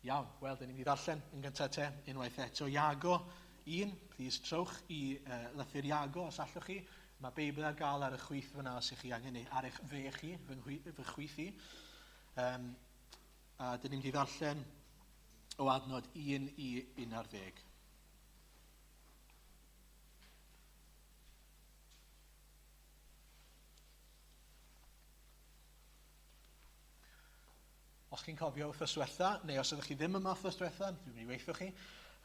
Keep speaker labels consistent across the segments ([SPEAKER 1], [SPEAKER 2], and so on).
[SPEAKER 1] Iawn, wel, dyn ni'n mynd i ddarllen yn gyntaf te, unwaith eto. Iago 1, please trowch i uh, lythyr Iago os allwch chi. Mae Beibl ar gael ar y chwith fyna os ych chi angen neu ar eich fe chi, fy, nghwi, fy chwith i. Um, a dyn ni'n mynd i ddarllen o adnod 1 i 11. Os chi'n cofio wythnos diwetha, neu os ydych chi ddim yma wythnos diwetha, dwi'n mynd i weithio chi,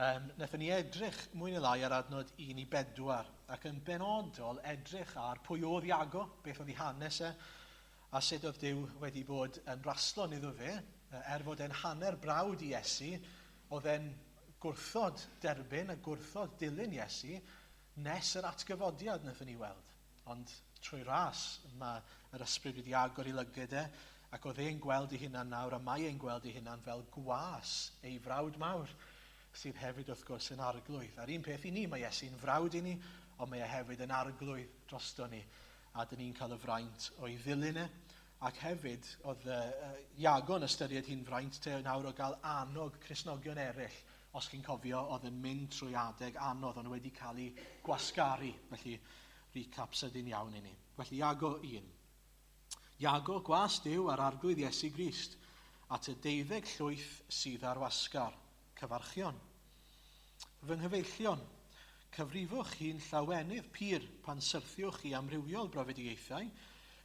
[SPEAKER 1] um, wnaethon ni edrych mwy neu lai ar adnod 1 i 4, ac yn benodol edrych ar pwy oedd Iago, beth oedd ei hanes e, a sut oedd Duw wedi bod yn raslon iddo fe, er fod e'n hanner brawd i Iesu, oedd e'n gwrthod derbyn a gwrthod dilyn Iesu nes yr atgyfodiad wnaethon ni weld. Ond trwy ras, mae yr ysbryd wedi agor ei lygad e, ac oedd e'n gweld ei hunan nawr, a mae e'n gweld ei hunan fel gwas ei frawd mawr, sydd hefyd wrth gwrs yn arglwydd. A'r un peth i ni, mae Iesu'n frawd i ni, ond mae e hefyd yn arglwydd drosto ni, a dyn ni'n cael y fraint o'i ddilyn e. Ac hefyd, oedd uh, Iago'n ystyried hi'n fraint te nawr o gael annog Cristnogion eraill Os chi'n cofio, oedd yn mynd trwy adeg anodd, ond wedi cael ei gwasgaru. Felly, recap sydyn iawn i ni. Felly, Iago 1. Iago, gwas Duw a'r Arglwydd Iesu Grist, at y deuddeg llwyth sydd ar wasgar, cyfarchion. Fy nghyfeillion, cyfrifwch hi'n llawenydd pur pan syrthiwch i amrywiol brofedigaethau,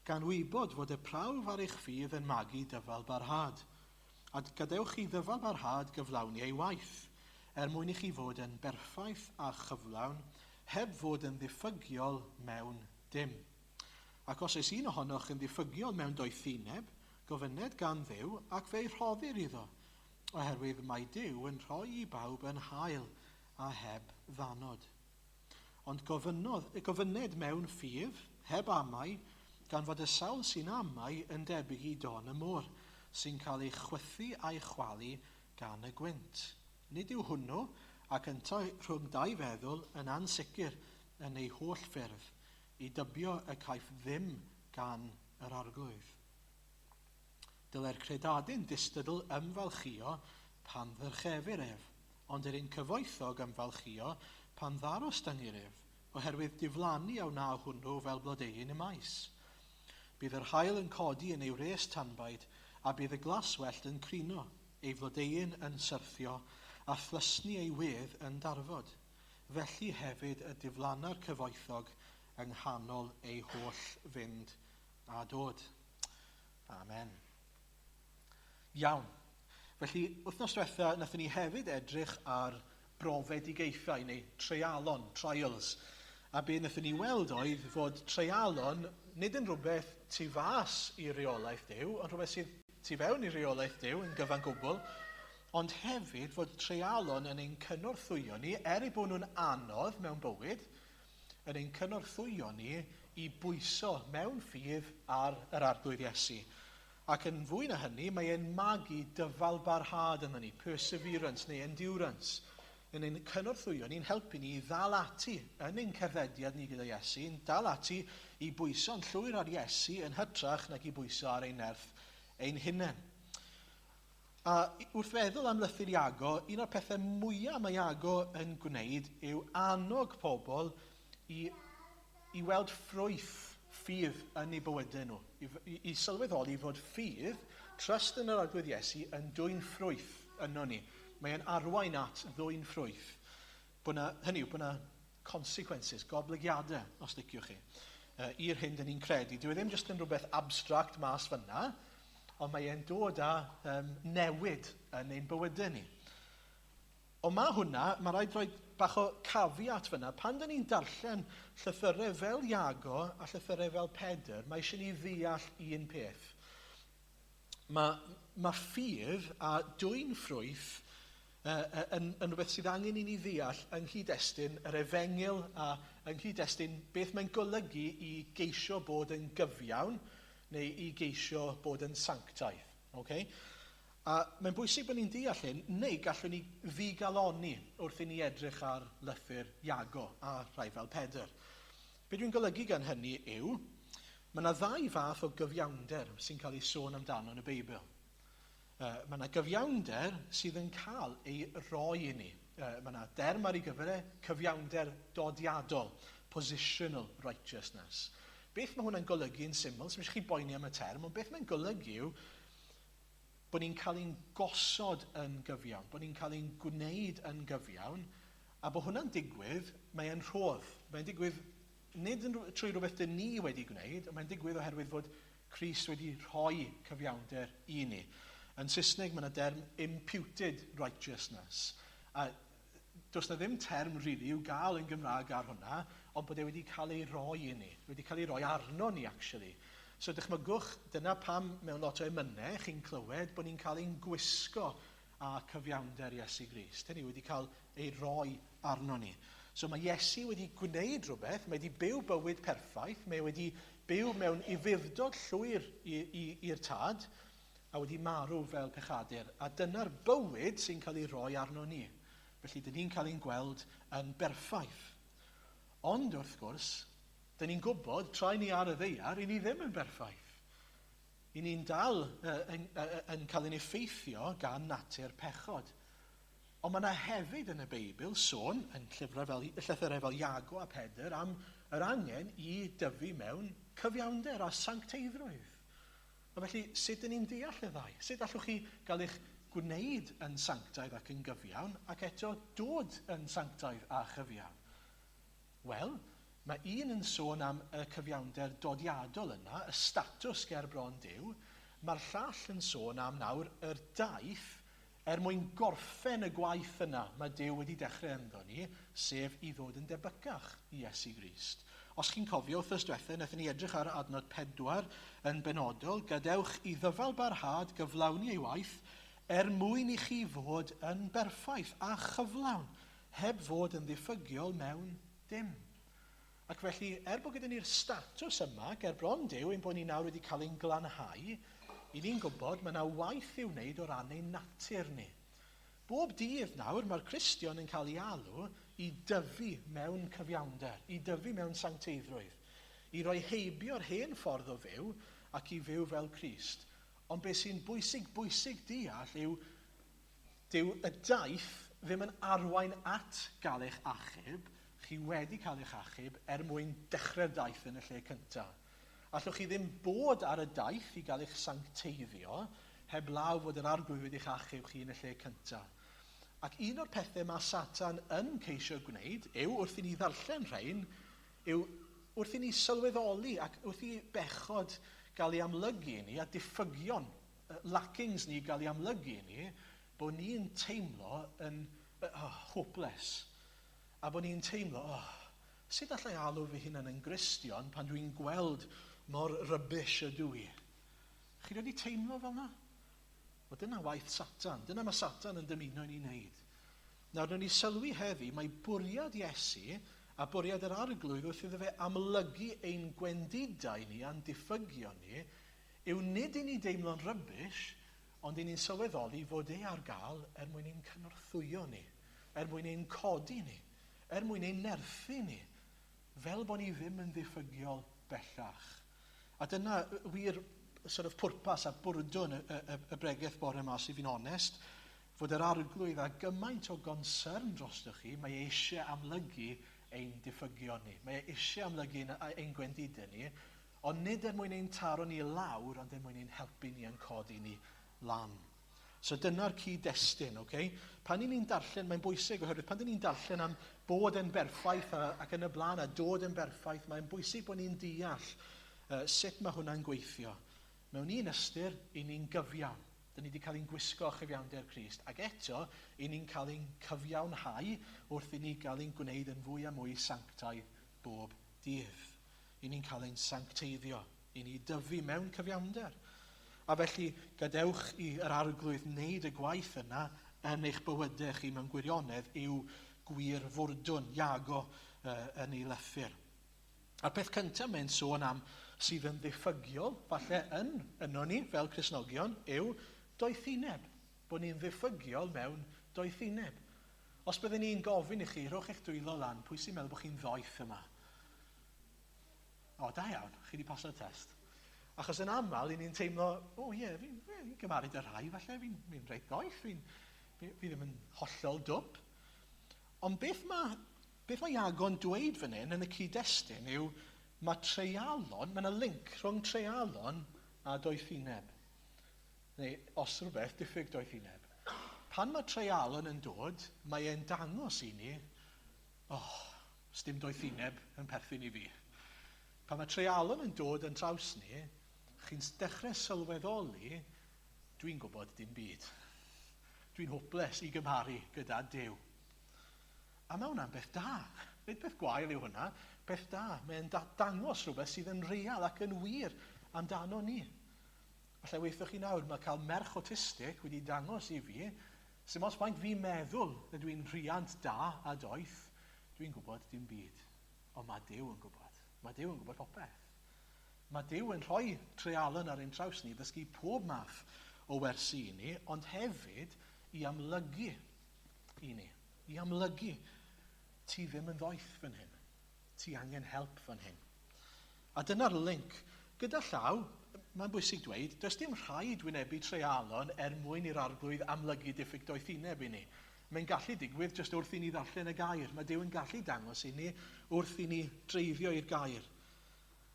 [SPEAKER 1] gan wybod fod y prawf ar eich ffydd yn magu dyfal barhad. A gadewch i ddyfalbarhad gyflawni ei waith, er mwyn i chi fod yn berffaith a chyflawn, heb fod yn ddiffygiol mewn dim. Ac os oes un ohonoch yn ddiffygiol mewn doethineb, gofynned gan Dduw, ac fe'i rhoddir iddo, oherwydd mae Duw yn rhoi i bawb yn hael a heb ddanod. Ond gofynnodd, gofynned mewn ffydd, heb amau, gan fod y sawl sy'n amau yn debyg i don y môr, sy'n cael ei chwythu a'i chwalu gan y gwynt. Nid yw hwnnw, ac yntau rhwng dau feddwl, yn ansicr yn ei holl ffyrdd, i dybio y caiff ddim gan yr Arglwydd. Dylai'r credadun distadl ymfalchïo pan ddyrchefir ef, Ond yr un cyfoethog ymfalchïo pan ddarostyngir ef, oherwydd diflannu a wna hwnnw fel blodeuyn y maes. Bydd yr haul yn codi yn ei wres tanbaid, a bydd y glaswellt yn crino, ei flodeuyn yn syrthio, a thlysni ei wedd yn darfod. Felly hefyd y diflanna'r cyfoethog yng nghanol ei holl fynd a dod. Amen. Iawn. Felly, wythnos diwetha, nathon ni hefyd edrych ar brofedigaethau neu treialon, trials. A be nathon ni weld oedd fod treialon nid yn rhywbeth tu fas i reolaeth Duw, ond rhywbeth sydd tu fewn i reolaeth Duw yn gyfan gwbl, ond hefyd fod treialon yn ein cynorthwyo ni, er eu bod nhw'n anodd mewn bywyd, yn ein cynorthwyo ni i bwyso mewn ffydd ar yr Arglwydd Iesu. Ac yn fwy na hynny, mae e'n magu dyfalbarhad ynddo ni, perseverance neu endurance, yn ein cynorthwyo ni'n helpu ni i ddal ati yn ein cerddediad ni gyda Iesu, yn dal ati i bwyso'n llwyr ar Iesu yn hytrach nag i bwyso ar ein nerth ein hunain. A wrth feddwl am lythyr Iago, un o'r pethau mwyaf mae Iago yn gwneud yw annog pobl i, i weld ffrwyth ffydd yn eu bywydau nhw. I, i, i sylweddoli fod ffydd, trust yn yr Arglwydd Iesu, yn dwyn ffrwyth yno ni. Mae e'n arwain at ddwyn ffrwyth. Bod na, hynny yw, bod na consequences, goblygiadau, os liciwch chi, i'r hyn dyn ni'n credu. Dyw e ddim jyst yn rhywbeth abstract mas fyna, ond mae e'n dod â um, newid yn ein bywydau ni. Ond mae hwnna, mae rhaid rhoi bach o caveat fyna. Pan dyn ni'n darllen llythyrau fel Iago a llythyrau fel Pedr, mae eisiau ni ddeall un peth. Mae, mae ffydd a dwyn ffrwyth uh, yn, yn rhywbeth sydd angen i ni ddeall yng nghyd-destun yr efengyl a yng nghyd-destun beth mae'n golygu i geisio bod yn gyfiawn neu i geisio bod yn sanctaidd. Okay? A mae'n bwysig bod ni'n deall hyn, neu gallwn ni ddigalonni wrth i ni edrych ar lythyr Iago a rhai fel Pedr. Be dwi'n golygu gan hynny yw, mae yna ddau fath o gyfiawnder sy'n cael ei sôn amdano yn y Beibl. Mae yna gyfiawnder sydd yn cael ei roi i ni. Mae yna derm ar ei gyfer e, cyfiawnder dodiadol, positional righteousness. Beth mae hwnna'n golygu yn syml, sy'n eisiau chi boeni am y term, ond beth mae'n golygu yw bod ni'n cael ein gosod yn gyfiawn, bod ni'n cael ein gwneud yn gyfiawn, a bod hwnna'n digwydd, mae'n rhodd. Mae'n digwydd nid yn trwy rhywbeth dyn ni wedi gwneud, ond mae'n digwydd oherwydd fod Crist wedi rhoi cyfiawnder i ni. Yn Saesneg mae yna derm imputed righteousness. A does na ddim term really i'w gael yn Gymraeg ar hwnna, ond bod e wedi cael ei roi i ni, wedi cael ei roi arno ni actually. So dychmygwch, dyna pam mewn lot o emynau chi'n clywed bod ni'n cael ein gwisgo â cyfiawnder Iesu Grist. Hynny wedi cael ei roi arno ni. So mae Iesu wedi gwneud rhywbeth, mae wedi byw bywyd perffaith, mae wedi byw mewn ufudd-dod llwyr i'r tad, a wedi marw fel pechadur. A dyna'r bywyd sy'n cael ei roi arno ni. Felly, dyn ni'n cael ein gweld yn berffaith. Ond, wrth gwrs, dyn ni'n gwybod, tra ni ar y ddaear, i ni ddim yn berffaith. I ni'n dal yn, yn cael ein effeithio gan natur pechod. Ond mae yna hefyd yn y Beibl sôn, yn llyfrau fel, llythyrau fel Iago a Pedr, am yr angen i dyfu mewn cyfiawnder a sancteiddrwydd. A felly, sut dyn ni'n deall y ddau? Sut allwch chi gael eich gwneud yn sanctaidd ac yn gyfiawn, ac eto dod yn sanctaidd a chyfiawn? Wel, mae un yn sôn am y cyfiawnder dodiadol yna, y statws ger bron Duw. Mae'r llall yn sôn am nawr yr daith er mwyn gorffen y gwaith yna mae Duw wedi dechrau ynddo ni, sef i ddod yn debycach i Iesu Grist. Os chi'n cofio, wythnos diwetha, wnaethon ni edrych ar adnod 4 yn benodol, gadewch i ddyfal barhad gyflawni ei waith er mwyn i chi fod yn berffaith a chyflawn, heb fod yn ddiffygiol mewn dim. Ac felly, er bod gyda ni'r statws yma ger bron Duw, ein bod ni nawr wedi cael ein glanhau, i ni'n gwybod mae yna waith i'w wneud o ran ein natur ni. Bob dydd nawr, mae'r Cristion yn cael ei alw i dyfu mewn cyfiawnder, i dyfu mewn sancteiddrwydd, i roi heibio'r hen ffordd o fyw ac i fyw fel Crist. Ond beth sy'n bwysig bwysig deall yw Dyw y daith ddim yn arwain at gael eich achub, chi wedi cael eich achub er mwyn dechrau'r daith yn y lle cyntaf. Allwch chi ddim bod ar y daith i gael eich sancteiddio heblaw fod yr Arglwydd wedi'ch achub chi yn y lle cyntaf. Ac un o'r pethau mae Satan yn ceisio gwneud yw, wrth i ni ddarllen rhain, yw wrth i ni sylweddoli ac wrth i bechod gael ei amlygu i ni a diffygion lackings ni gael ei amlygu i ni, bod ni'n teimlo yn oh, hopeless. A bod ni'n teimlo, oh, sut allai alw fy hunan yn Gristion pan dwi'n gweld mor rubbish ydw i? Chi wedi teimlo fel yna? Wel, dyna waith Satan. Dyna mae Satan yn dymuno i ni wneud. Nawr, wnawn ni sylwi heddi, mae bwriad Iesu a bwriad yr Arglwydd wrth iddo fe amlygu ein gwendidau ni a'n diffygion ni, yw nid i ni deimlo'n rybish, ond i ni'n sylweddoli fod e ar gael er mwyn ein cynorthwyo ni, er mwyn ein codi ni, er mwyn ein nerthu ni, fel bod ni ddim yn ddiffygiol bellach. A dyna wir sort of pwrpas a bwrdwn y, y, y bregeth bore yma, os i fi'n onest, fod yr arglwydd â gymaint o gonsern drostoch chi, mae e eisiau amlygu ein diffygion ni. Mae e eisiau amlygu ein, ein gwendidau ni, Ond nid er mwyn ein taro ni lawr, ond er mwyn ein helpu ni a'n codi ni lan. So dyna'r cyd-destun, okay? Pan ni'n darllen, mae'n bwysig oherwydd pan ni'n darllen am bod yn berffaith a, ac yn y blaen a dod yn berffaith, mae'n bwysig bod ni'n deall sut mae hwnna'n gweithio. Mewn un ystyr, i ni'n gyfiawn. Dyn ni wedi cael ein gwisgo â chyfiawnder Crist. Ac eto, i ni'n cael ein cyfiawnhau wrth i ni gael ein gwneud yn fwy a mwy sanctaidd bob dydd. I ni'n cael ein sancteiddio, i ni dyfu mewn cyfiawnder. A felly, gadewch i yr Arglwydd wneud y gwaith yna yn eich bywydau chi mewn gwirionedd yw gwir fwrdwn Iago uh, yn ei lythyr. A'r peth cyntaf mae'n sôn am sydd yn ddiffygiol, falle yn yno ni fel Cristnogion, yw doethineb. Bod ni'n ddiffygiol mewn doethineb. Os byddwn ni'n gofyn i chi, rhowch eich dwylo lan, pwy sy'n meddwl bod chi'n ddoeth yma? O, da iawn, chi wedi paso'r test. Achos yn aml, i ni'n teimlo, o oh, ie, yeah, fi'n fi, fi gymaru dy rhai, falle, fi'n fi reit ddoeth, fi'n fi, fi ddim yn hollol dwp. Ond beth mae, beth mae Iago'n dweud fan hyn yn y cyd-destun yw, mae treialon, mae yna link rhwng treialon a doethineb. Neu, os rhywbeth, diffyg doethineb. Pan mae treialon yn dod, mae e'n dangos i ni, oh, sdim doethineb yn perthyn i fi. Pan mae treialon yn dod yn traws ni, chi'n dechrau sylweddoli, dwi'n gwybod dim byd. Dwi'n hopeless i gymharu gyda Duw. A mae hwnna'n beth da. Nid peth gwael yw hwnna, peth da. Mae'n dangos rhywbeth sydd yn real ac yn wir amdano ni. Alla i weithio chi nawr, mae cael merch autistic wedi dangos i fi, sy'n os faint fi'n meddwl ydw i'n rhiant da a doeth, dwi'n gwybod dim byd. Ond mae Duw yn gwybod. Mae Duw yn gwybod popeth. Mae Duw yn rhoi treialon ar ein traws ni, ddysgu pob math o wersi i ni, ond hefyd i amlygu i ni. I amlygu, ti ddim yn ddoeth fan hyn. Ti angen help fan hyn. A dyna'r link. Gyda llaw, mae'n bwysig dweud, does dim rhaid wynebu treialon er mwyn i'r arglwydd amlygu diffyg doethineb i ni. Mae'n gallu digwydd jyst wrth i ni ddarllen y gair. Mae Duw yn gallu dangos i ni wrth i ni dreiddio i'r gair.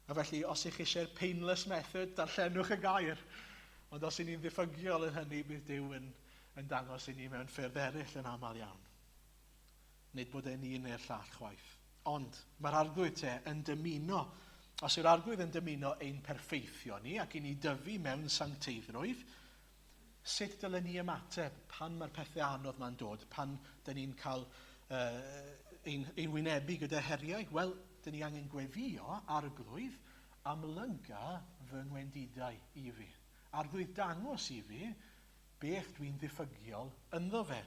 [SPEAKER 1] A felly, os ych chi eisiau'r painless method, darllenwch y gair. Ond os ych ni'n ddiffygiol yn hynny, bydd Duw yn, yn dangos i ni mewn ffyrdd eraill yn aml iawn. Nid bod e'n un neu'r llall chwaith. Ond mae'r arglwydd te yn dymuno, os yw'r arglwydd yn dymuno ein perffeithio ni ac i ni dyfu mewn sancteiddrwydd, Sut dylen ni ymateb pan mae'r pethau anodd ma'n dod, pan dyn ni'n cael uh, ein, ein wynebu gyda heriau? Wel, dyn ni angen gweddio arglwydd amlyga fy ngwendidau i fi. Arglwydd dangos i fi beth dwi'n ddiffygiol ynddo fe.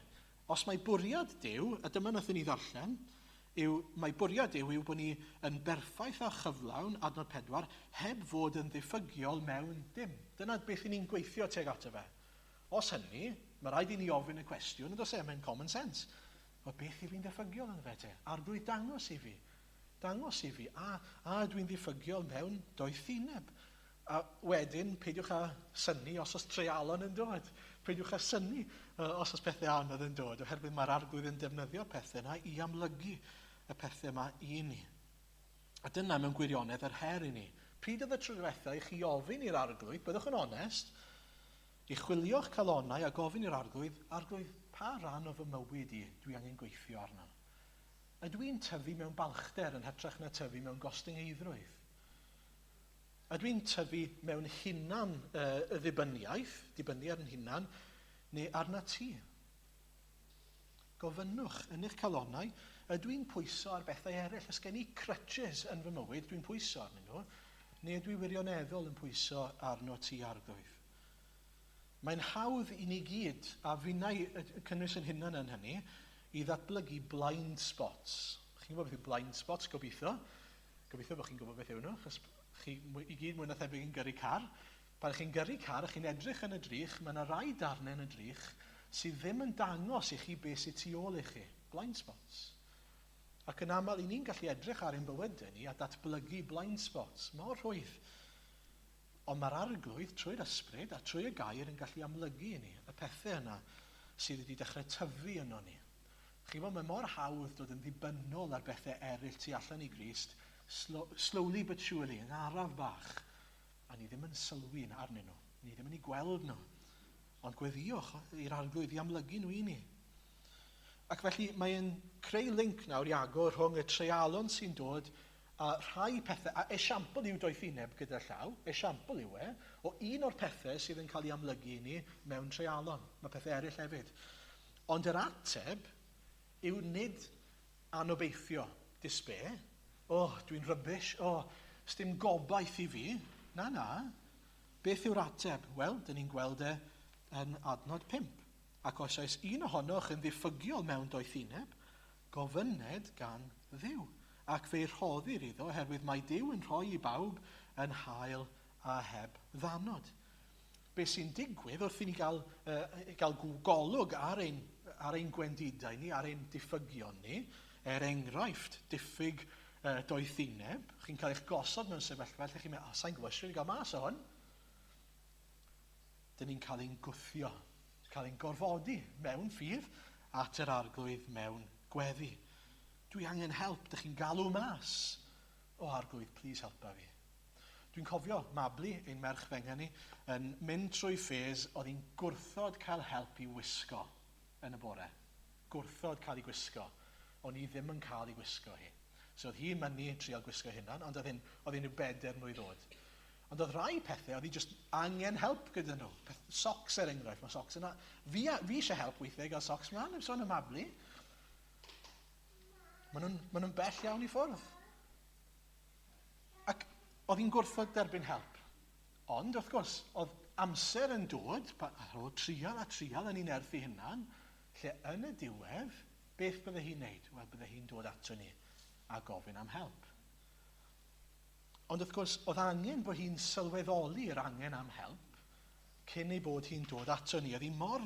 [SPEAKER 1] Os mae bwriad Duw, a dyma nathon ni ddarllen, yw, mae bwriad Duw yw bod ni yn berffaith a chyflawn, adnod 4, heb fod yn ddiffygiol mewn dim. Dyna beth i ni'n gweithio tuag ato fe. Os hynny, mae rhaid i ni ofyn y cwestiwn, yn does e, mae'n common sense. Wel, beth i fi'n ddiffygiol yn fe te? Arglwydd, dangos i fi. Dangos i fi. A, a dwi'n ddiffygiol mewn doethineb. A wedyn, peidiwch â synnu os oes treialon yn dod. Peidiwch â synnu os oes pethau anodd yn dod, oherwydd mae'r arglwydd yn defnyddio'r pethau yna i amlygu y pethau yma i ni. A dyna mewn gwirionedd yr her i ni. Pryd oedd y tro diwetha i chi ofyn i'r arglwydd, byddwch yn onest, i chwilio'ch calonnau a gofyn i'r arglwydd, arglwydd, pa ran o fy mywyd i dwi angen gweithio arno? Ydw i'n tyfu mewn balchder yn hytrach na tyfu mewn gostyngeiddrwydd? Ydw i'n tyfu mewn hunan uh, ddibyniaeth, dibynnu ar yn hunan, neu arna ti? Gofynnwch yn eich calonnau, ydw i'n pwyso ar bethau eraill? Oes gen i crutches yn fy mywyd, dwi'n pwyso arnyn nhw, neu ydw i wirioneddol yn pwyso arno ti arglwydd? Mae'n hawdd i ni gyd, a finnau cynnwys yn hunan yn hynny, i ddatblygu blind spots. Chi'n gwybod beth yw blind spots, gobeithio? Gobeithio bod chi'n gwybod beth yw nhw, achos chi i gyd mwy na thebyg yn gyrru car. Pan chi'n gyrru car a chi'n edrych yn y drych, mae yna rai darnau yn y drych sydd ddim yn dangos i chi beth sydd tu ôl i chi. Blind spots. Ac yn aml, i ni'n gallu edrych ar ein bywydau ni a datblygu blind spots. Mor rhwydd. Ond mae'r arglwydd trwy'r ysbryd a trwy y gair yn gallu amlygu i ni y pethau yna sydd wedi dechrau tyfu yno ni. Chi'n gwybod, mae mor hawdd dod yn ddibynnol ar bethau eraill tu allan i Grist, slowly but surely, yn araf bach, a ni ddim yn sylwi arnyn nhw. Ni ddim yn eu gweld nhw. Ond gweddïwch i'r arglwydd i amlygu nhw i ni. Ac felly mae'n creu link nawr i agor rhwng y treialon sy'n dod a rhai pethau, a esiampl yw doethineb gyda llaw, esiampl yw e, o un o'r pethau sydd yn cael ei amlygu i ni mewn treialon. Mae pethau eraill hefyd. Ond yr ateb yw nid anobeithio, despair, o, oh, dwi'n rubbish, o, oh, sdim gobaith i fi. Na, na. Beth yw'r ateb? Wel, dyn ni'n gweld e yn adnod 5. Ac os oes un ohonoch yn ddiffygiol mewn doethineb, gofynned gan Dduw, ac fe'i rhoddir iddo, oherwydd mae Duw yn rhoi i bawb yn hael a heb ddanod. Be sy'n digwydd wrth i ni gael, uh, gael golwg ar ein, ar ein gwendidau ni, ar ein diffygion ni, er enghraifft, diffyg doethineb, chi'n cael eich gosod mewn sefyllfa lle chi'n meddwl, oh, sa'n gwybod sut i gael mas o hwn. Dyn ni'n cael ein gwthio, cael ein gorfodi mewn ffydd at yr arglwydd mewn gweddi. Dwi angen help, dych chi'n galw mas. O arglwydd, please helpa fi. Dwi'n cofio Mabli, ein merch fenga ni, yn mynd trwy ffês oedd hi'n gwrthod cael help i wisgo yn y bore. Gwrthod cael ei gwisgo. O'n i ddim yn cael ei gwisgo hi. So oedd hi'n mynnu trial gwisgo hunan, ond oedd hi'n, oedd hi'n rhyw bedair mlwydd oed. Ond oedd rhai pethau, oedd hi just angen help gyda nhw. Peth, socks er enghraifft, mae socks yna. Fi, fi eisiau help weithiau i gael socks mlaen, heb sôn am Mabli. Maen nhw'n ma nhw bell iawn i ffwrdd. Ac oedd hi'n gwrthod derbyn help. Ond, wrth gwrs, oedd amser yn dod, ar ôl trial a trial yn ei nerth ei hunan, lle yn y diwedd, beth bydde hi'n neud? Wel, bydde hi'n dod ato ni a gofyn am help. Ond wrth gwrs, oedd angen bod hi'n sylweddoli yr angen am help cyn ei bod hi'n dod ato ni. Oedd hi mor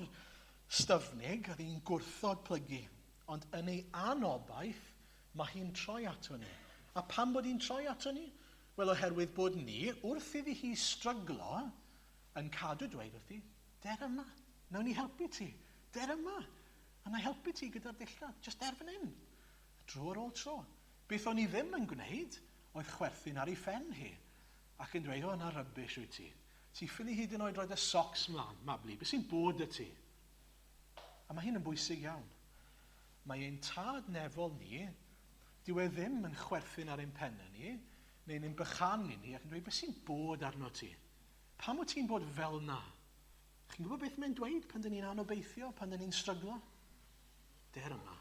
[SPEAKER 1] styfnig, oedd hi'n gwrthod plygu. Ond yn ei anobaith, mae hi'n troi ato ni. A pam bod hi'n troi ato ni? Wel, oherwydd bod ni, wrth iddi hi stryglo, yn cadw dweud wrthi, der yma, nawn ni helpu ti, der yma, a na helpu ti gyda'r dillad, just der fan hyn. Dro ar ôl tro. Beth o'n i ddim yn gwneud oedd chwerthin ar ei phen hi, ac yn dweud, o, na rubbish wyt ti. Ti ffili hyd yn oed rhoi dy socks mlaen, Mabli, beth sy'n bod y ti? A mae hyn yn bwysig iawn. Mae ein tad nefol ni, dyw e ddim yn chwerthin ar ein pennau ni, neu'n ein bychanu ni ac yn dweud, beth sy'n bod arno ti? Pam wyt ti'n bod fel na? Chi'n gwybod beth mae'n dweud pan dyn ni'n anobeithio, pan dyn ni'n stryglo? Der yma.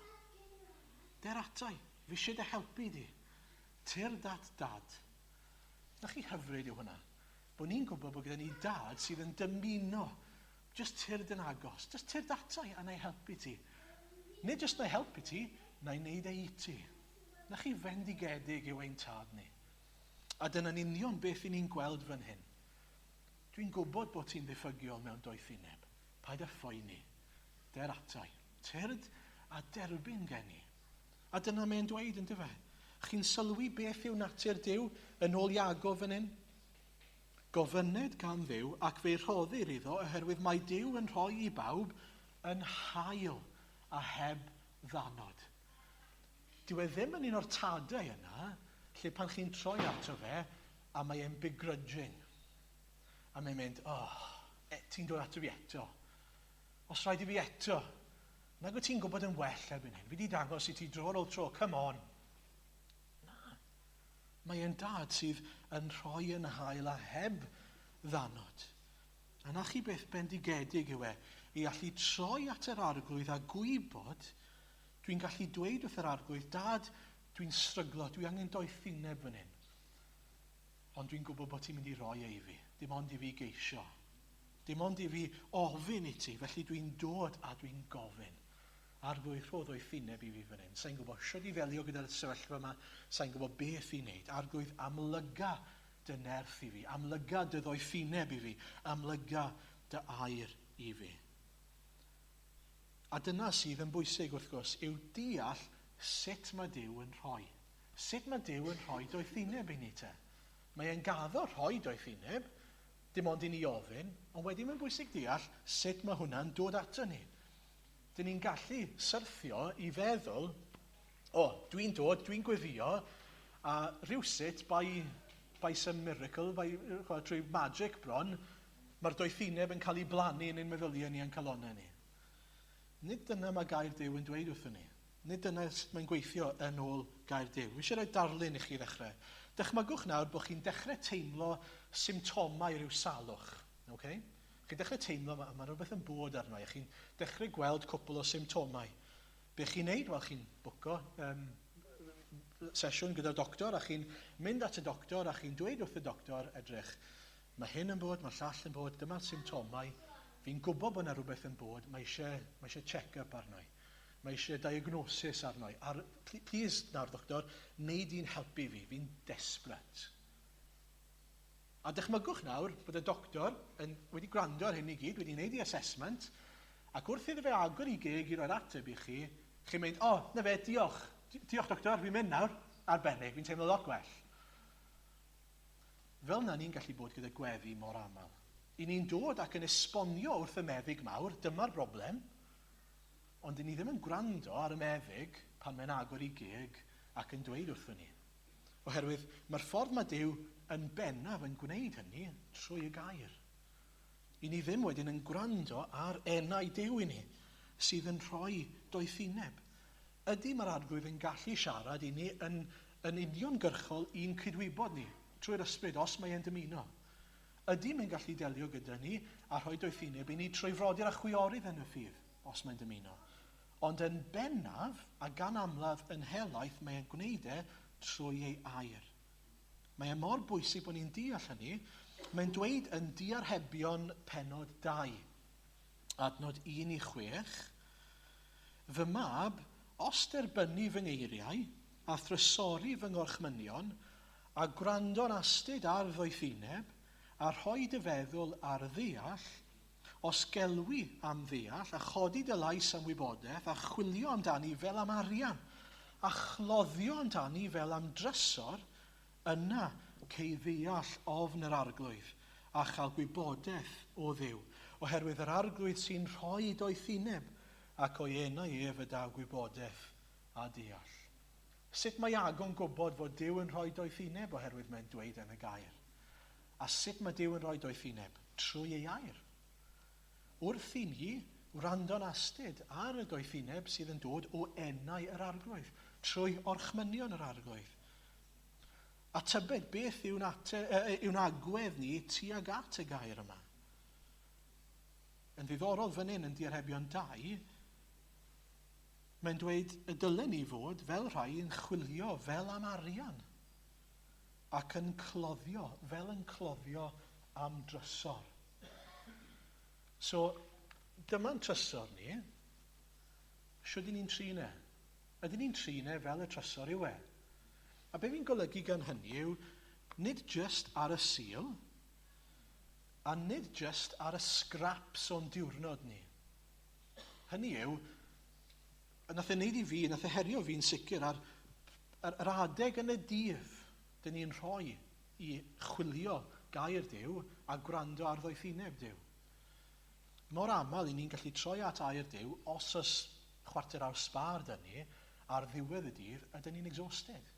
[SPEAKER 1] Der atai. Fi eisiau dy helpu di. Tyrd at dad. Na chi hyfryd yw hwnna. Bod ni'n gwybod bod gyda ni dad sydd yn dymuno Just tyrd yn agos. Just tyrd ata i a na i helpu ti. Nid just na i helpu ti, na i wneud e i ti. Na chi fendigedig yw ein tad ni. A dyna'n union beth i ni'n gweld fan hyn. Dwi'n gwybod bod ti'n ddiffygiol mewn doethineb. Paid â phoeni. Der atai. Tyrd a derbyn gen i. A dyna mae'n dweud, yn dyfe? Chi'n sylwi beth yw natur Duw yn ôl Iago fan hyn? Gofynned gan Dduw ac fe'i rhoddir iddo oherwydd mae Duw yn rhoi i bawb yn hael a heb ddannod. Dyw e ddim yn un o'r tadau yna lle pan chi'n troi ato fe a mae e'n begrudging. A mae'n mynd, oh, e, ti'n dod ato fi eto. Os rhaid i fi eto. Nag wyt ti'n gwybod yn well erbyn hyn. Fi di dangos i ti dro ar ôl tro, come on. Na. Mae e'n dad sydd yn rhoi yn hael a heb ddannod. A na chi beth bendigedig yw e i allu troi at yr arglwydd a gwybod, dwi'n gallu dweud wrth yr arglwydd, dad, dwi'n stryglo, dwi angen doethineb fan hyn. Ond dwi'n gwybod bod ti'n mynd i roi e i fi, dim ond i fi geisio. Dim ond i fi ofyn i ti, felly dwi'n dod a dwi'n gofyn. Arglwydd, rho ddoethineb i fi fan hyn. Sa'n gwybod shwd i ddelio gyda'r sefyllfa yma, sa'n gwybod beth i wneud. Arglwydd, amlyga dy nerth i fi, amlyga dy ddoethineb i fi, amlyga dy air i fi. A dyna sydd yn bwysig, wrth gwrs, yw deall sut mae Duw yn rhoi. Sut mae Duw yn rhoi doethineb i ni te? Mae e'n gaddo rhoi doethineb, dim ond i ni ofyn, ond wedyn mae'n bwysig deall sut mae hwnna'n dod ato ni. Dyn ni'n gallu syrthio i feddwl, o, oh, dwi'n dod, dwi'n gweddio, a rhywsut, by, by some miracle, by, chwa, trwy magic bron, mae'r doethineb yn cael ei blannu yn ein meddyliau ni a'n calonnau ni. Nid dyna mae gair Duw yn dweud wrthyn ni. Nid dyna sut mae'n gweithio yn ôl gair Duw. Fi eisiau rhoi darlun i chi ddechrau. Dychmygwch nawr bod chi'n dechrau teimlo symptomau rhyw salwch. Okay? Chi'n dechrau teimlo, mae, mae rhywbeth yn bod arno i, a chi'n dechrau gweld cwpl o symptomau. Be chi'n neud? Wel, chi'n bwco um, sesiwn gyda'r doctor, a chi'n mynd at y doctor, a chi'n dweud wrth y doctor, edrych, mae hyn yn bod, mae'r llall yn bod, dyma'r symptomau, fi'n gwybod bod yna rhywbeth yn bod, mae eisiau, mae eisiau check-up arno i. Mae eisiau diagnosis arno i. Ar, please, nawr, doctor, neud i'n helpu fi, fi'n desperate. A dychmygwch nawr bod y doctor yn, wedi gwrando ar hyn i gyd, wedi gwneud ei assessment, ac wrth iddo fe agor i geg i roi'r ateb i chi, chi'n mynd, o, oh, na fe, diolch, diolch doctor, fi'n mynd nawr. Arbennig, fi'n teimlo lot gwell. Fel na ni'n gallu bod gyda gweddi mor aml. I ni'n dod ac yn esbonio wrth y meddyg mawr, dyma'r broblem, ond i ni ddim yn gwrando ar y meddyg pan mae'n agor i geg ac yn dweud wrthyn ni. Oherwydd mae'r ffordd mae Duw yn bennaf yn gwneud hynny trwy y gair. I ni ddim wedyn yn gwrando ar enau Duw i ni, sydd yn rhoi doethineb. Ydy mae'r Arglwydd yn gallu siarad i ni yn, yn uniongyrchol i'n cydwybod ni, trwy'r ysbryd, os mae e'n dymuno. Ydy mae'n gallu delio gyda ni a rhoi doethineb i ni trwy frodyr a chwiorydd yn y ffydd, os mae'n dymuno. Ond yn bennaf, a gan amlaf yn helaeth, mae e'n gwneud e trwy ei air. Mae e mor bwysig bod ni'n deall hynny. Mae'n dweud yn Diarhebion penod 2, adnod 1 i 6, Fy mab, os derbynni fy ngeiriau, a thrysori fy ngorchmynion, a gwrando'n astud ar ddoethineb, a rhoi dy feddwl ar ddeall, os gelwi am ddeall, a chodi dy lais am wybodaeth, a chwilio amdani fel am arian, a chloddio amdani fel am drysor, yna cei ddeall ofn yr Arglwydd, a chael gwybodaeth o Dduw, oherwydd yr Arglwydd sy'n rhoi doethineb, ac o'i enau ef y daw gwybodaeth a deall. Sut mae Iago'n gwybod fod Duw yn rhoi doethineb? Oherwydd mae'n dweud yn y gair. A sut mae Duw yn rhoi doethineb? Trwy ei air. Wrth i ni wrando'n astud ar y doethineb sydd yn dod o enau yr Arglwydd, trwy orchmynion yr Arglwydd. A tybed beth yw'n, ate, yw'n agwedd ni tuag at y gair yma. Yn ddiddorol fan hyn yn Diarhebion 2, mae'n dweud y dylen ni fod fel rhai yn chwilio fel am arian ac yn cloddio, fel yn cloddio am drysor. So, dyma'n trysor ni. Shwd i ni'n trin e? Ydyn ni'n trin e fel y trysor yw e? A be fi'n golygu gan hynny yw, nid jyst ar y Sul, a nid jyst ar y scraps o'n diwrnod ni. Hynny yw, nath e wneud i fi, nath e herio fi'n sicr ar, ar, ar adeg yn y dydd dyn ni'n rhoi i chwilio gair Duw a gwrando ar ddoethineb Duw. Mor aml i ni'n gallu troi at air Duw os oes chwarter awr sbâr 'da ni ar ddiwedd y dydd a dyn ni'n exhausted.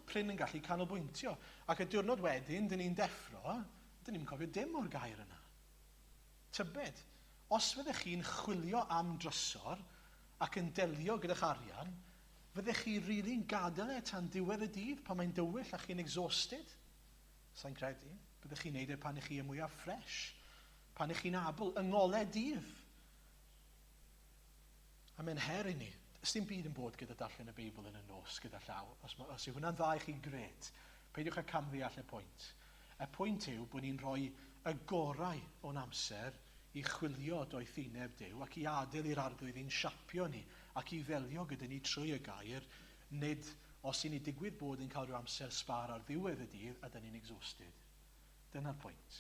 [SPEAKER 1] Prin yn gallu canolbwyntio. Ac y diwrnod wedyn, dyn ni'n deffro, dyn ni'n cofio dim o'r gair yna. Tybed, os fyddech chi'n chwilio am drysor ac yn delio gyda'ch arian, fyddech chi rili'n gadael e tan diwedd y dydd pan mae'n dywyll a chi'n exhausted? Sa i'n credu. Byddech chi'n neud e pan ych chi y mwyaf fresh, pan ych chi'n abl, yng ngolau dydd. A mae'n her i ni. Ys dim byd yn bod gyda darllen y Beibl yn y nos gyda llaw. Os, os yw hwnna'n dda i chi, gret. Peidiwch â camddeall y pwynt. Y pwynt yw bod ni'n rhoi y gorau o'n amser i chwilio doethineb Duw ac i adael i'r Arglwydd i'n siapio ni ac i ddelio gyda ni trwy y gair, nid os i ni digwydd bod yn cael rhyw amser sbâr ar ddiwedd y dydd a dyn ni'n exhausted. Dyna'r pwynt.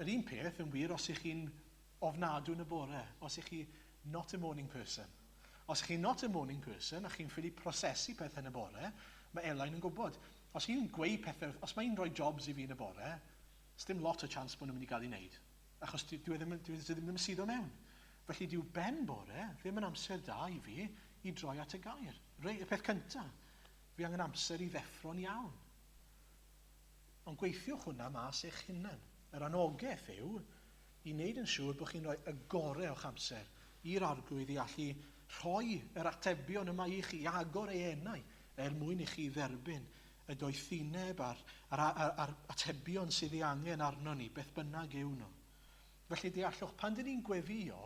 [SPEAKER 1] Yr un peth yn wir os ych chi'n ofnadw yn y bore, os ych chi not a morning person. Os ych chi not a morning person a chi'n ffili prosesu pethau yn y bore, mae Elain yn gwybod. Os hi'n gweud pethau, os mae'n rhoi jobs i fi yn y bore, dim lot o chance bod nhw'n mynd i gael ei wneud. Achos dwi e ddim, dwi e ddim yn suddo mewn. Felly dyw ben bore ddim yn amser da i fi i droi at y gair. Rei, y peth cyntaf, fi angen amser i ddeffro'n iawn. Ond gweithiwch hwnna mas eich hunan. Yr anogaeth yw i wneud yn siŵr bod chi'n rhoi y gorau o'ch amser i'r Arglwydd i allu rhoi yr atebion yma i chi, i agor ei enau er mwyn i chi dderbyn y doethineb a'r, a'r, a'r, a'r atebion sydd ei angen arno ni, beth bynnag yw nhw. Felly deallwch, pan dyn ni'n gweddio,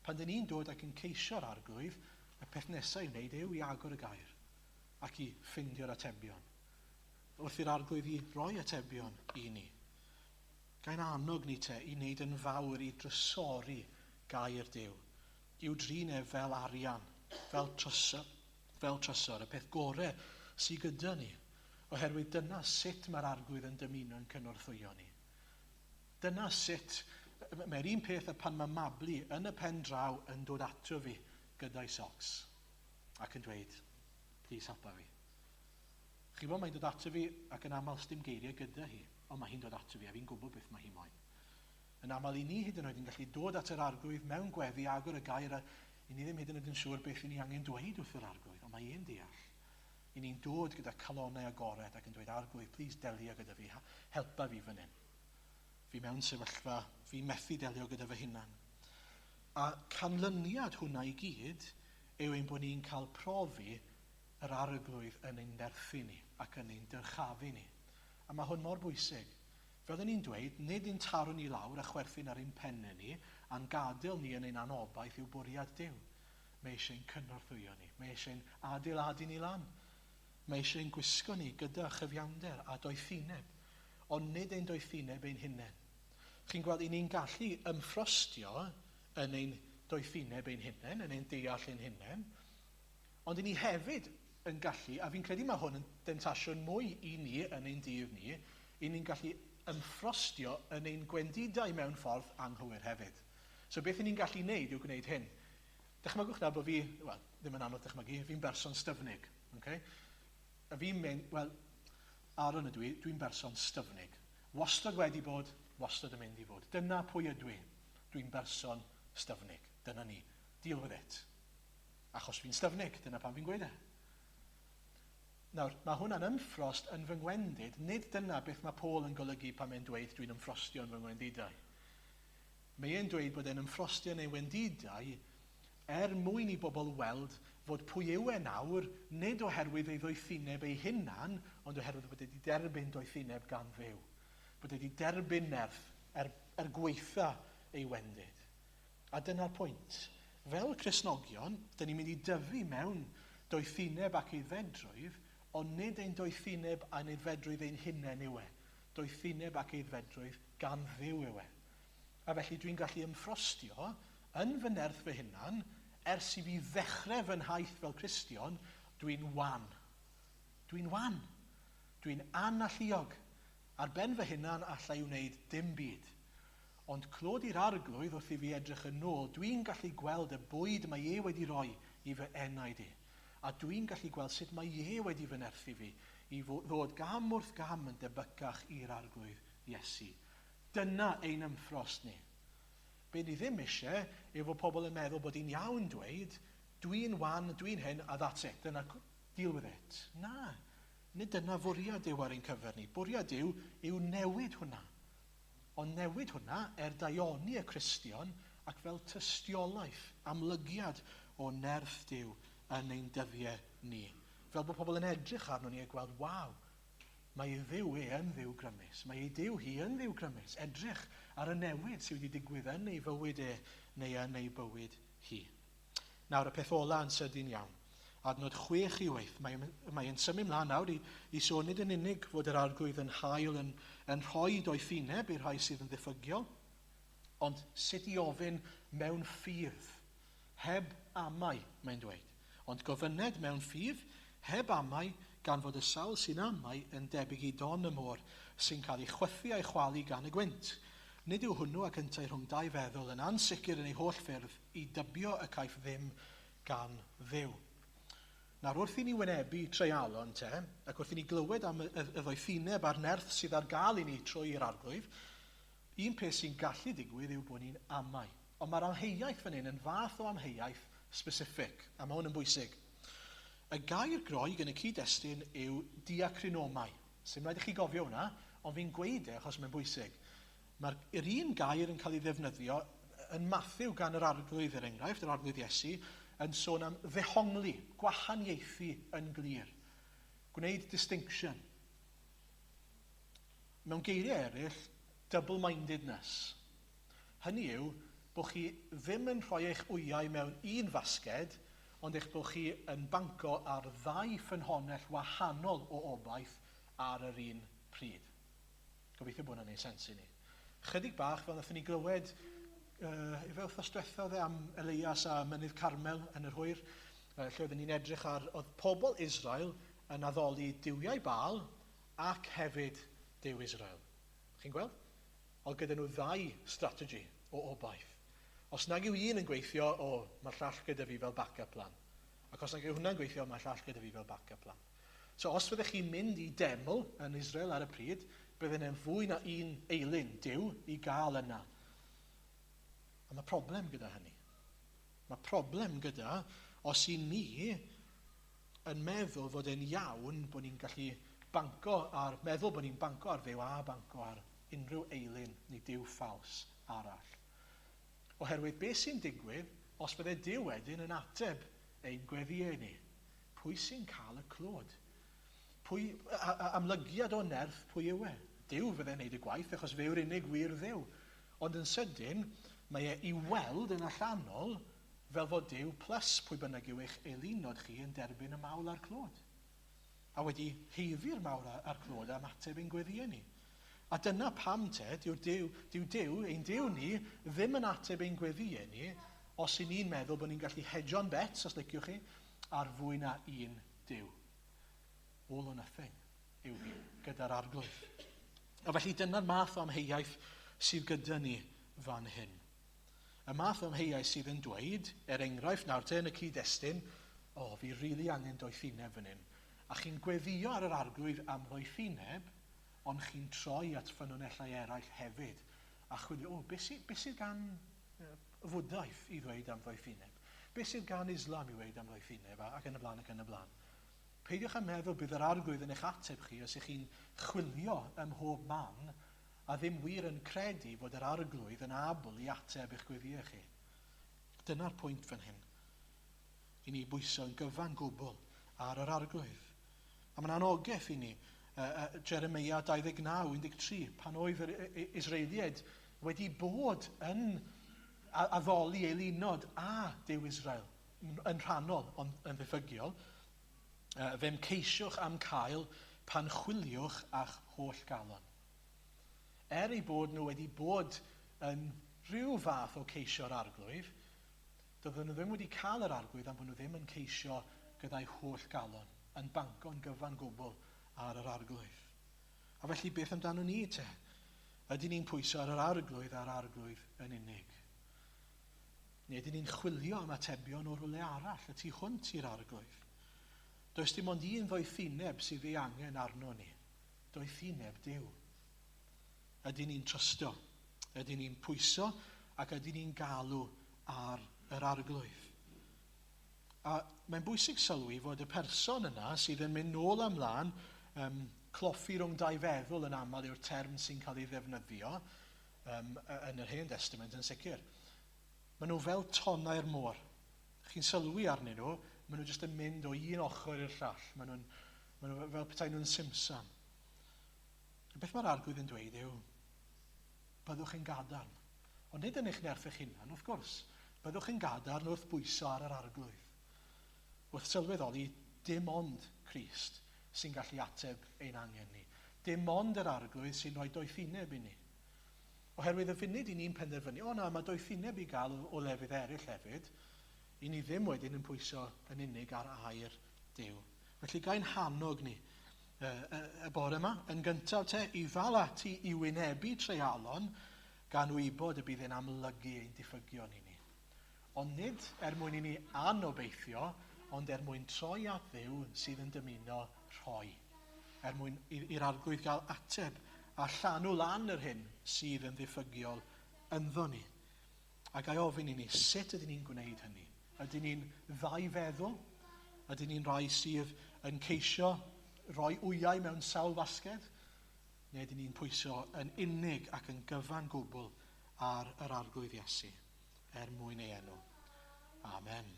[SPEAKER 1] pan dyn ni'n dod ac yn ceisio'r Arglwydd, y peth nesaf i'w wneud yw i agor y gair ac i ffeindio'r atebion. Wrth i'r Arglwydd i roi atebion i ni. Gael annog ni te i wneud yn fawr i drysori gair Duw, i'w drin e fel arian, fel trysor, fel trysor, y peth gore sydd gyda ni, oherwydd dyna sut mae'r Arglwydd yn dymuno'n cynorthwyo ni. Dyna sut, mae'r un peth a pan mae Mabli yn y pen draw yn dod ato fi gyda'i socks ac yn dweud, please helpa fi. Chi bod, mae'n dod ato fi ac yn aml sdim geiriau gyda hi, ond mae hi'n dod ato fi a fi'n gwybod beth mae hi moyn. Yn aml i ni hyd yn oed yn gallu dod at yr arglwydd mewn gweddi, agor y gair a i ni ddim hyd yn oed yn siŵr beth i ni angen dweud wrth yr arglwydd, ond mae e'n deall. I ni'n dod gyda calonnau agored ac yn dweud, arglwydd, please delio gyda fi, helpa fi fan hyn. Fi mewn sefyllfa, fi methu delio gyda fy hunan. A canlyniad hwnna i gyd yw ein bod ni'n cael profi yr arglwydd yn ein nerthu ni ac yn ein dyrchafu ni. A mae hwn mor bwysig. Fel o'n i'n dweud, nid ein taro ni lawr a chwerthin ar ein pennau ni a'n gadael ni yn ein anobaith yw bwriad Duw. Mae eisiau'n cynorthwyo ni. Mae eisiau'n adeiladu ni lan. Mae eisiau'n gwisgo ni gyda chyfiawnder a doethineb, ond nid ein doethineb ein hunain. Chi'n gweld, i ni'n gallu ymffrostio yn ein doethineb ein hunain, yn ein deall ein hunain, ond i ni hefyd yn gallu, a fi'n credu mae hwn yn demtasiwn mwy i ni yn ein dydd ni, i ni'n gallu ymffrostio yn ein gwendidau mewn ffordd anghywir hefyd. So beth i ni'n gallu wneud yw gwneud hyn. Dychmygwch nawr bod fi, wel, ddim yn anodd dychmygu, fi'n berson styfnig. Okay? A fi'n mynd, wel, Aaron ydw i, dwi'n berson styfnig. Wastad wedi bod, wastad yn mynd i fod. Dyna pwy ydw i. Dwi'n berson styfnig. Dyna ni. Deal with it. Achos fi'n styfnig, dyna pam fi'n gweud e. Nawr, mae hwnna'n ymffrost yn fy ngwendid. Nid dyna beth mae Paul yn golygu pan mae'n dweud dwi'n ymffrostio yn fy ngwendidau. Mae e'n dweud bod e'n ymffrostio yn ei wendidau er mwyn i bobl weld fod pwy yw e nawr, nid oherwydd ei ddoethineb ei hunan, ond oherwydd bod e wedi derbyn doethineb gan Dduw. Bod e wedi derbyn nerth er, er gweitha ei wendid. A dyna'r pwynt. Fel Cristnogion, dyn ni'n mynd i dyfu mewn doethineb ac aeddfedrwydd, ond nid ein doethineb a'n aeddfedrwydd ein hunain yw e. Doethineb ac aeddfedrwydd gan Dduw yw e. A felly dwi'n gallu ymffrostio yn fy nerth fy hunan, ers i fi ddechrau fy nhaith fel Cristion, dwi'n wan. Dwi'n wan. Dwi'n analluog. Ar ben fy hunan alla i wneud dim byd. Ond clod i'r Arglwydd wrth i fi edrych yn ôl, dwi'n gallu gweld y bwyd mae e wedi rhoi i fy enaid i. A dwi'n gallu gweld sut mae e wedi fy nerthu fi i ddod gam wrth gam yn debycach i'r Arglwydd Iesu. Dyna ein ymffrost ni. Be ni ddim eisiau yw fod pobl yn meddwl bod hi'n iawn dweud, dwi'n wan, dwi'n hyn, a that's it, dyna, deal with it. Na, nid dyna fwriad Duw ar ein cyfer ni. Bwriad Duw yw newid hwnna. Ond newid hwnna er daioni y Cristion ac fel tystiolaeth, amlygiad o nerth Duw yn ein dyddiau ni. Fel bod pobl yn edrych arno ni a gweld, waw, mae ei Dduw e yn Dduw grymus, mae ei Duw hi yn Dduw grymus. Edrych ar y newid sydd wedi digwydd yn ei fywyd e neu yn ei bywyd hi. Nawr, y peth ola yn sydyn iawn. Adnod 6 i 8, mae'n mae yn symud mlaen nawr i, i sôn nid yn unig fod yr arglwydd yn hael yn, yn rhoi doethineb i'r rhai sydd yn ddiffygiol, ond sut i ofyn mewn ffydd, heb amau, mae'n dweud. Ond gofyned mewn ffydd, heb amau, gan fod y sawl sy'n amau yn debyg i don y môr, sy'n cael ei chwythu a'i chwalu gan y gwynt. Nid yw hwnnw ac yntau rhwng dau feddwl yn ansicr yn ei holl ffyrdd, i dybio y caiff ddim gan Dduw. Nawr, wrth i ni wynebu treialon te, ac wrth i ni glywed am y, y, y ddoethineb a'r nerth sydd ar gael i ni trwy'r arglwydd, un peth sy'n gallu digwydd yw bod ni'n amau. Ond mae'r amheuaeth fan hyn yn fath o amheuaeth specific, a mae hwn yn bwysig. Y gair Groeg yn y cyd-destun yw diacrinomai. Sy'n rhaid i chi gofio hwnna, ond fi'n gweud e achos mae'n bwysig. Mae'r yr un gair yn cael ei ddefnyddio yn Mathew gan yr Arglwydd, er enghraifft, yr Arglwydd Iesu, yn sôn am ddehongli, gwahaniaethu yn glir. Gwneud distinction. Mewn geiriau eraill, double-mindedness. Hynny yw, bod chi ddim yn rhoi eich wyau mewn un fasged, ond eich bod chi yn banco ar ddau ffynhonnell wahanol o obaith ar yr un pryd. Gobeithio bod hwnna'n neud sens i ni. Chydig bach, fel nathon ni glywed, uh, ife wythnos diwetha oedd e am Elias a Mynydd Carmel yn yr hwyr, uh, lle oedden ni'n edrych ar, oedd pobl Israel yn addoli duwiau Baal ac hefyd Duw Israel. Chi'n gweld? Oedd gyda nhw ddau strategy o obaith. Os nag yw un yn gweithio, o, mae'r llall gyda fi fel backup plan. Ac os nag yw hwnna'n gweithio, mae'r llall gyda fi fel backup plan. So os fyddech chi'n mynd i deml yn Israel ar y pryd, bydden nhw'n fwy na un eilun Duw i gael yna. A mae problem gyda hynny. Mae problem gyda os i ni yn meddwl fod e'n iawn bod ni'n gallu banco ar, meddwl bod ni'n banco ar Dduw a banco ar unrhyw eilun neu duw ffals arall. Oherwydd beth sy'n digwydd os bydde Duw wedyn yn ateb ein gweddïau ni? Pwy sy'n cael y clod? Pwy, a, a, amlygiad o nerth pwy yw e? Duw fydde'n neud y gwaith achos fe yw'r unig wir Dduw. Ond yn sydyn, mae e i weld yn allanol fel fod Duw plus pwy bynnag yw eich eilunod chi yn derbyn y mawl a'r clod. A wedi haeddu'r mawl a'r clod am ateb ein gweddïau ni. A dyna pam te, dyw'r Duw, dyw Duw, ein Duw ni, ddim yn ateb ein gweddïau ni os y'n ni'n meddwl bod ni'n gallu hedjo'n bets, os liciwch chi, ar fwy na un Duw. All or nothing yw hi gyda'r arglwydd. A felly dyna'r math o amheuaeth sydd gyda ni fan hyn. Y math o amheuaeth sydd yn dweud, er enghraifft nawr te yn y cyd-destun, o, oh, fi rili really angen doethineb fan hyn. A chi'n gweddio ar yr arglwydd am ddoethineb, ond chi'n troi at ffynonellau eraill hefyd. A chwilio, o, oh, beth sydd, beth sydd gan Fwdhaeth i ddweud am ddoethineb? Beth sydd gan Islam i ddweud am ddoethineb? Ac yn y blaen ac yn y blaen. Peidiwch â meddwl bydd yr arglwydd yn eich ateb chi os ych chi'n chwilio ym mhob man a ddim wir yn credu fod yr arglwydd yn abl i ateb eich gweddïau chi. Dyna'r pwynt fan hyn. I ni bwyso yn gyfan gwbl ar yr arglwydd. A mae'n anogaeth i ni. Jeremia 29, 13, pan oedd yr Israeliaid wedi bod yn addoli eilunod a Duw Israel, yn rhannol, ond yn ddiffygiol, fe'm ceisiwch am cael pan chwiliwch a'ch holl galon. Er eu bod nhw wedi bod yn rhyw fath o ceisio'r arglwydd, doedden nhw ddim wedi cael yr arglwydd am bod nhw ddim yn ceisio gyda'i holl galon, yn banco'n gyfan gwbl ar yr arglwydd. A felly beth amdano ni te? Ydyn ni'n pwyso ar yr arglwydd a'r arglwydd yn unig? Neu ydyn ni'n chwilio am atebion o rywle arall, y tu hwnt i'r arglwydd? Does dim ond un ddoethineb sydd ei angen arno ni. Doethineb Duw. Ydyn ni'n trysto? Ydyn ni'n pwyso? Ac ydyn ni'n galw ar yr arglwydd? A mae'n bwysig sylwi fod y person yna sydd yn mynd nôl a mlaen, um, cloffi rhwng dau feddwl yn aml yw'r term sy'n cael ei ddefnyddio um, yn yr Hen Testament yn sicr. Maen nhw fel tonnau'r môr. Chi'n sylwi arnyn nhw, maen nhw jyst yn mynd o un ochr i'r llall. Maen nhw'n maen nhw fel petai nhw'n simsan. A beth mae'r arglwydd yn dweud yw, byddwch yn gadarn. Ond nid yn eich nerth eich hunan, wrth gwrs. Byddwch yn gadarn wrth bwyso ar yr arglwydd. Wrth sylweddoli, dim ond Crist sy'n gallu ateb ein angen ni. Dim ond yr arglwydd sy'n rhoi doethineb i ni. Oherwydd y funud i ni'n penderfynu, o na, mae doethineb i gael o, o lefydd eraill hefyd, i ni ddim wedyn yn pwyso yn unig ar air Duw. Felly gael hannog ni y, y, y bore yma, yn gyntaf te, i ddal ati i wynebu treialon gan wybod y bydd e'n amlygu ein diffygion i ni. Ond nid er mwyn i ni anobeithio, ond er mwyn troi at Dduw sydd yn dymuno rhoi. Er mwyn i'r arglwydd gael ateb a llanw lan yr hyn sydd yn ddiffygiol ynddo ni. A gai ofyn i ni, sut ydyn ni'n gwneud hynny? Ydyn ni'n ddau feddwl? Ydyn ni'n rhai sydd yn ceisio rhoi wyau mewn sawl fasged? Neu ydyn ni'n pwyso yn unig ac yn gyfan gwbl ar yr arglwydd Iesu er mwyn ei enw? Amen.